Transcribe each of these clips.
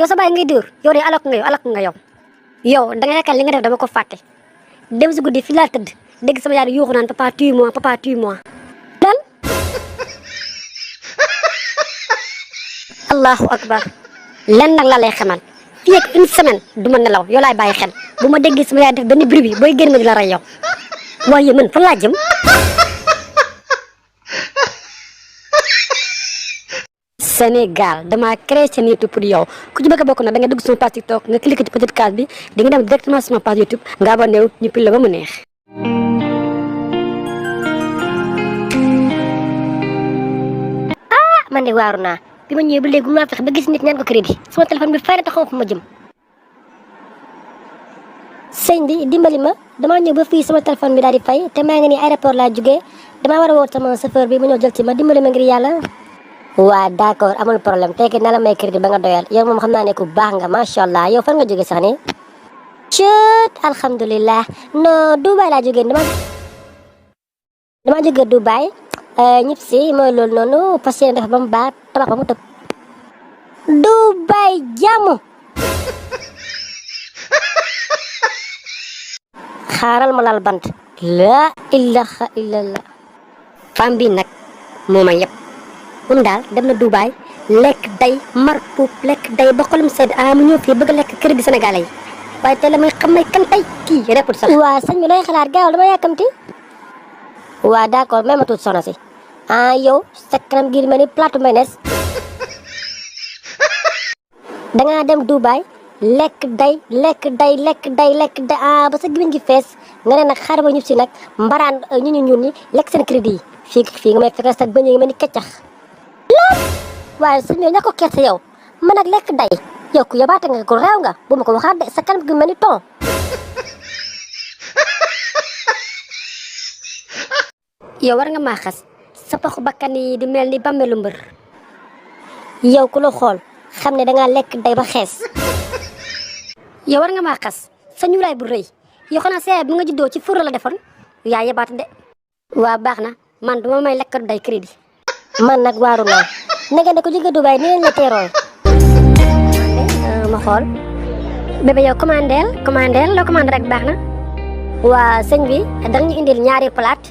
yow sa baay ngay dóor yow de alak nga yow da nga yaakaar li nga def dama ko fàtte dem si guddi fi laa tëdd dégg sama yaay yuuxu naan papa tue-moi dal allahu akbar lenn nag la lay xamal fii ak une semaine du ma nelaw yow laay bàyyi xel bu ma déggee sama yaay def benn bruit bi booy génn ma di la rey yow waaye man fan laa jëm Sénégal dama créé seen YouTube pour yow ku ci bëgg a bokk nag da nga dugg sama page TikTok nga cliquer ci petite case bi di nga dem directement sama page YouTube nga abonné wu ñu pil la ba mu neex. man de waaru naa bi ma ñëwee ba léegi maa fexe ba gis nit ñaan ko crédit sama téléphone bi fay na taxaw fu ma jëm. sëñ bi dimbali ma damaa ñëw ba fii sama téléphone bi daal di fay te maa ngi nii aéroport laa jugee damaa war a woo sama chauffeur bi mu ñëw jël ci ma dimbali ma ngir yàlla. waa d'accord amul problème tey na la may crédit ba nga doyal yow moom xam naa ne ku baax nga macha allah yow fan nga jógee sax ni cët alhamdulilah non Dubaï laa jógee dama jógee Dubaï ñëpp si mooy loolu noonu parce que dafa ba mu baax tabax ba mu tëb Dubaï jàmm xaaral ma laal bant la ilaha illallah femme bi nag moo ma yëpp moom daal dem na Dubaï lekk day mar puub lekk day ba xolam sedd mu ñëw fii bëgg a lekk crédit sénégalais yi waaye tey la may xam may kan tey kii répété sax. waa sëñ bi looy xalaat gaawal dama yàkkamti waa d'accord même tuuti soxna si yow sa kanam gi ma ni plateau mayonnaise dangaa dem Dubaï lekk day ba sa gémmiñ gi fees nga ne nag xaaral ma ñëpp si nag mbaraan ñu ñun ñi lekk seen crédit yi fii nga may fekk sax bañ a mel ni keccax waaye sëñ bi ñàkk ko kersa yow man nag lekk day yow ku yabaate nga ko réew nga bu ma ko waxaat de sa kanam gi mel ni ton yow war nga maa xas sa paxu bakkan yi di mel ni bàmmeelu mbër yow ku la xool xam ne dangaa lekk day ba xees yow war nga maa xas sa ñuulaay bu rëy yow xanaa sa bi nga juddoo ci fur la defoon yaa yabaate de waa baax na man duma may lekk day crédit man nag waaru naa nega ne ko jóge Dubaï ni leen la teeroo ma xool bébé yow commandeel loo commandé rek baax na waa sëñ bi danga ñu indil ñaari plate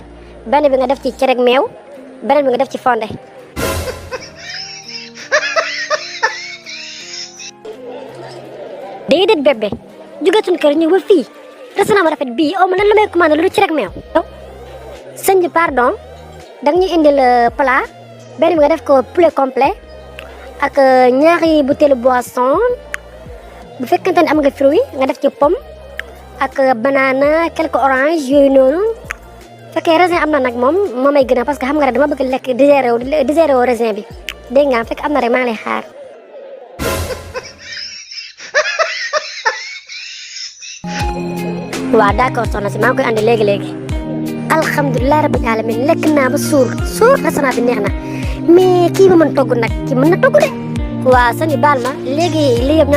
benn bi nga def ci cere ak meew beneen bi nga def ci fonde déedéet bébé jóge suñu kër ñëw ba fii restaurant ba rafet bii ma lan la may commandé lu cere ak meew sëñ bi pardon danga ñu indil plat benn bi nga def ko poulet complet ak ñaari butéelu boisson bu fekkente ne am nga fruit nga def ci pomme ak banana quelque orange yooyu noonu fekkee raisin am na nag moom moo may gën a parce que xam nga rek dama bëgg lekk digéré wu raisin bi dégg nga fekk am na rek maa ngi lay xaar. waaw d'accord soxna si maa ngi koy andi léegi. alhamdulilah rabbil alamin lekk naa ba suur restaurant bi neex na mais kii ma mën togg nag kii mën na togg de. waaw sëñ bi baal ma léegi lii yëpp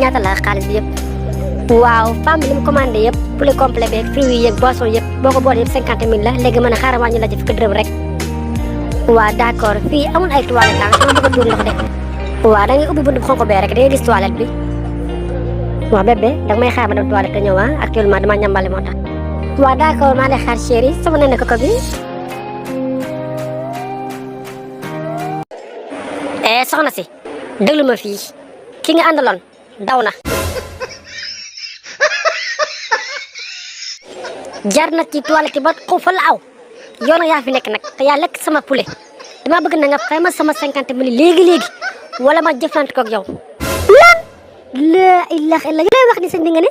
ñaata la xaalis bi yëpp. waaw femme bi li mu commandé yëpp poulet complet beeg fruits yi yëpp boisson yëpp boo ko boole yëpp 50 000 la léegi mën a xaaral wàññi la ci fukki dërëm rek. waaw d'accord fii amul ay toilettes dama bëgg a tuur ndox de. waaw da ngay ubbi buntu bu xonk bee rek da ngay gis toilette bi. waaw bébé danga may xaar ma dem toilette te ñëw actuellement dama ñambale moo tax. waaw d'accord maa lay xaar chéri sama nene koko bi. soxna si déglu ma fii ki nga àndaloon daw na. jar na ci toilette ba xaw fa la aw yow nag yaa fi nekk nag te yaa lekk sama poulet dama bëgg na nga fay ma sama 50 000 léegi wala ma jëflante koog yow. lan la ilaha illa lay wax ni sëñ bi nga ne.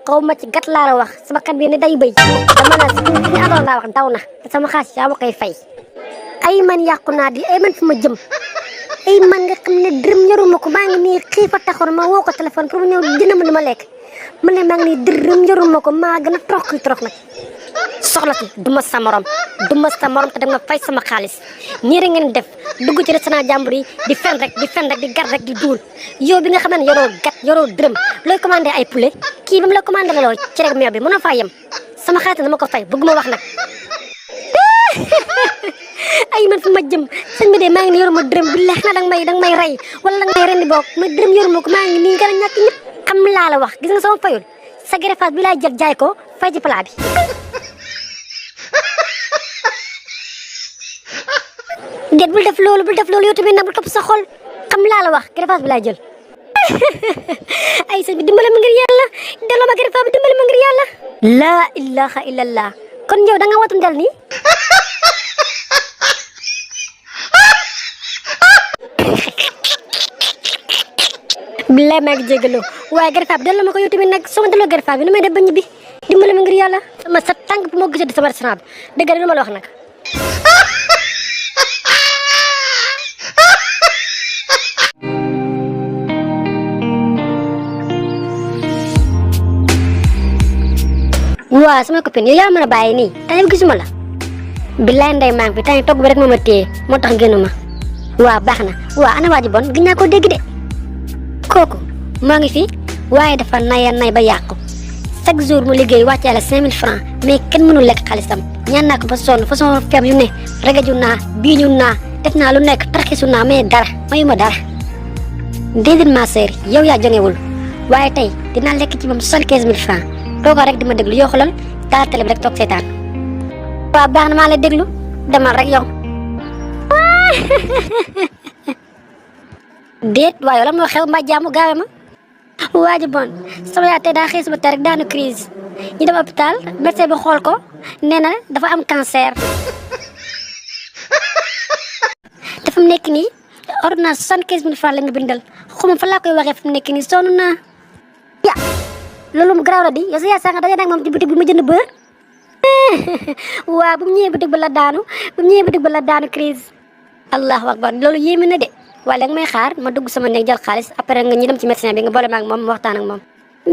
xaw ma ci gat laa la wax sama kat bi ne day bëy dama la si ñu àndoon laa wax daw na te sama xaalis yaa ma koy fay. ay man yàqu naa di ay man fi ma jëm ay man nga xam ne dërëm yoruma ko maa ngi nii xiifa taxoon ma woo ko téléphone pour mu ñëw dina ma di ma lekk man ne maa ngi nii dërëm yoruma ko maa gën a torox nag. soxla si du ma sa morom te danga ma fay sama xaalis ñii rek ngeen def dugg ci restaurant jàmbur yi di fen rek di gar rek di duul yow bi nga xam ne yoroo dërëm looy commandé ay poulet kii ba mu la commandé la loo ci rek meew bi mën a faa yem sama xaalis dama ko fay bëgguma wax nag. ay man fu ma jëm sëñ bi de maa ngi nii yoruma dërëm billahi na danga may rey wala danga may rendi boog ma dërëm yoruma ko maa ngi nii gën a ñàkk ñëpp xam laa la wax gis nga sama fayul sa greffage bi laay jël jaay ko fay ci plat bi déet bul def loolu yow tamit nag bul topp sa xol xam laa la wax greffage bi laay jël ay sëñ bi dimbale ma ngir yàlla delloo ma greffage bi dimbale ma ngir yàlla laa ilaha illallah kon yow da nga watu ndel nii billaay maa ngi jégalu waaye greffage bi delloo ma ko yow tamit nag soo ma delloo greffage bi nu may def ba ñibbi dimbale ma ngir yàlla sama sa tànk bu ma gisee di sama restaurant bi dëgg la ma la wax nag waaw sama copine yow yaa mën a bàyyi nii tey gisuma la billaay ndey maa ngi fi tey togg bi rek moo ma téye moo tax génnuma waaw baax na waaw ana waa ji bon gis naa koo dégg de kooku moo ngi fi waaye dafa nay ba yàqu chaque jour mu liggéey wàccee la 5000 francs mais kenn mënul lekk xaalisam ñaan naa ko ba sonn façon feem yu ne regaju naa biiñu naa def naa lu nekk tarxisu naa mais dara mayuma dara déedéet ma sœur yow yaa jongewul waaye tey dinaa lekk ci moom 75000 francs tooga rek di ma déglu yoo xoolal taal télé bi rek toog seetaan waaw baax na maa lay déglu demal rek yow déet waaye la moo xew mbaa jaamu gaawe ma waa ji bon sama yaay tey daa xëy suba tey rek daanu crise ñu dem hôpital médecin bi xool ko nee na dafa am cancer te fu mu nekk nii ordonnance 75000 francs la nga bindal xuma fa laa koy waxee fu mu nekk nii sonn naa ya loolu mu garaaw la di yow sa yaay sànq daje nag moom ci boutique bi ma jënd beurre waaw bu mu ñëwee boutique ba la daanu crise allahu akbar loolu yéeme na de waaye danga may xaar ma dugg sama néeg jël xaalis après nga ñu dem ci médecin bi nga boole ma ak moom waxtaan ak moom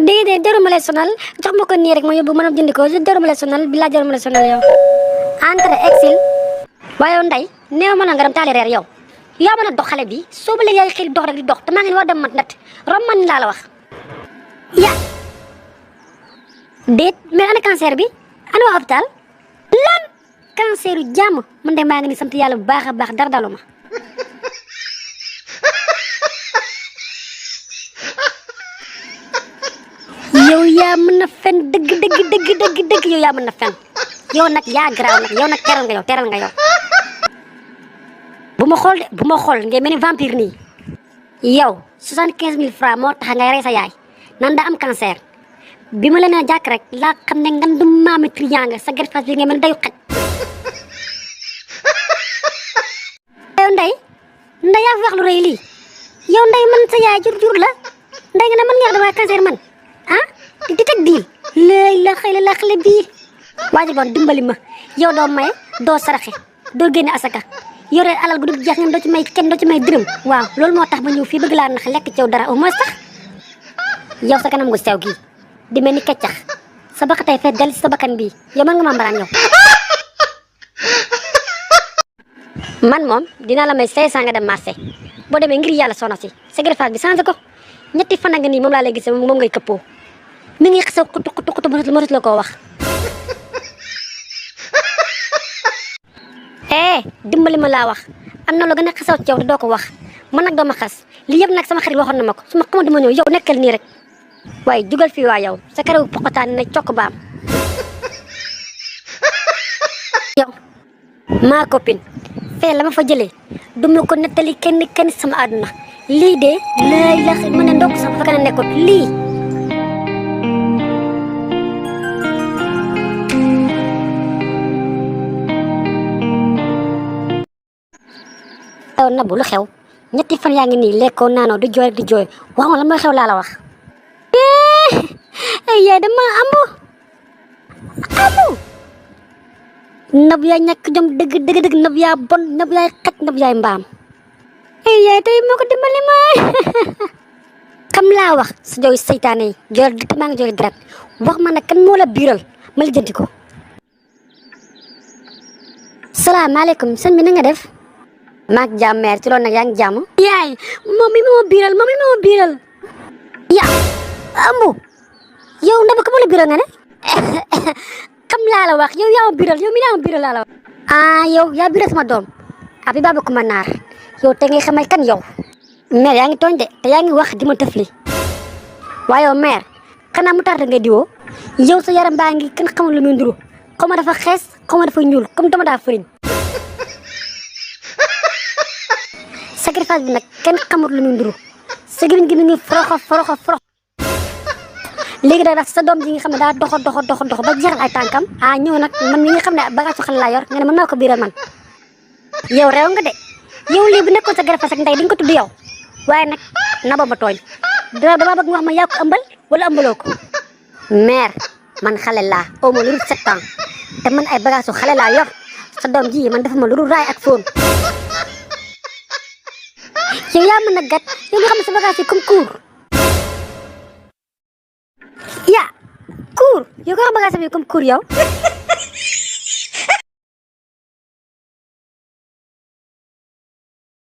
déedéet jarul ma lay sonal jox ma ko nii rek ma yóbbu ma jëndi ko jarul ma lay sonal bi laa jarul ma lay sonal yow entre exil waaye yow nday néew ma la nga dem taali reer yow yaa mën a dox xale bi soo ba léegi yaay xëy dox rek di dox te maa ngi war dem mat nat rom man laa la wax ya déet mais ana cancer bi ana waa hôpital lan cancer yu jàmm man de maa ngi ni sant yàlla bu baax a baax dara dalu ma yow yaa mën na fen dëgg yow yaa mën na fen yow nag yaa garaaw nag yow nag teral nga yow bu ma xool ngay mel ni vampire nii yow 75000 francs moo tax ngay rey sa yaay nan daa am cancer bi ma leen a jàkk rek laa xam ne ngan du maami triangle sa greffage bi ngay mel dayu xaj yow ndey yaa fi wax lu rëy lii yow ndey man sa yaay jur la ndey nga ne man nga wax dama cancer man ah di teg diil léeg la xale bii waa ji bon dimbali ma yow doo maye doo saraxe doo génne asaka yore alal gu dul jeex ngeen doo ci may kenn doo ci may dërëm waaw loolu moo tax ma ñëw fii bëgg laa nax lekk ci yow dara au moins sax yow sa kanam gu sew gii di mel ni keccax sa bakka tey fee del si sa bakkan bii yow mën nga ma mbaraan yow man moom dinaa la may 500 nga dem marché boo demee ngir yàlla soxna si sa greffage bi changé ko ñetti fan nga nii moom laa lay gisee moom ngay këppoo mi ngi xesaw xutu mënut la koo wax dimbali ma laa wax am na lu gën a xesaw ci yow te doo ko wax man nag doo ma xas li yëpp nag sama xarit waxoon na ma ko su ma xamoon dama ñëw yow nekkal nii rek waaye jugal fii waa yow sa karaw poqotaan na cokk baam yow maa copine fee la ma fa jëlee du ma ko nettali kenn sama àdduna lii de lay la mën ne ndokk sax fa gën a nekkoon lii na bu lu xew ñetti fan yaa ngi nii lekkoo naanoo di jooy wax ma la mooy xew laa la wax ay yaay dama ambu nab yaay ñàkk jom dëgg nab yaa bon nab yaay xaj nab yaay mbaam ay yaay tey moo ko dimbali ma xam laa wax sa jooy seytaane yi jooy di maa ngi jooy deret wax ma ne kan moo la biiral ma li jënti ko salaamaaleykum sëñ bi na nga def maak jàmm meer ci loolu nag yaa ngi jàmm yaay moom mi moo biiral ya ambu yow ndaba ko moo la biiral nga ne xam laa la wax yow yaa ma biiral yow mi yaa ma biiral laa la wax ah yow yaa biir sama doom abi baba ko manar yow te ngay xamal kan yow mère yaa ngi tooñ de te yaa ngi wax di ma tëfli waaye yow mère xanaa mu tarta nga diwoo yow sa yaram baa ngi kenn xamul lu muy nduru xaw ma dafa xees xaw ma dafa ñuul comme dama daa fëriñ sacrifice bi nag kenn xamul lu muy nduru sa gémmiñ gi mi ngi foroxo léegi da sa doom ji nga xam ne daa doxo ba jeexal ay tànkam ñëw nag man mi nga xam ne bagage xale laa yor nga ne mën naa ko biiral man yow réew nga de yow lii bu nekkoon sa gërëfas ak ndey di nga ko tudd yow waaye nag na ba tooñ dama bëgg nga wax ma yaa ko ëmbal wala ëmbaloo ko mère man xale laa au moins lu dul 7 ans te man ay bagage xale laa yor sa doom ji man dafa ma lu dul raay ak fóon yow yaa mën a gat yow nga xam ne sa bagage yi comme cour ya cour yow ko xam bagage yi comme cour yow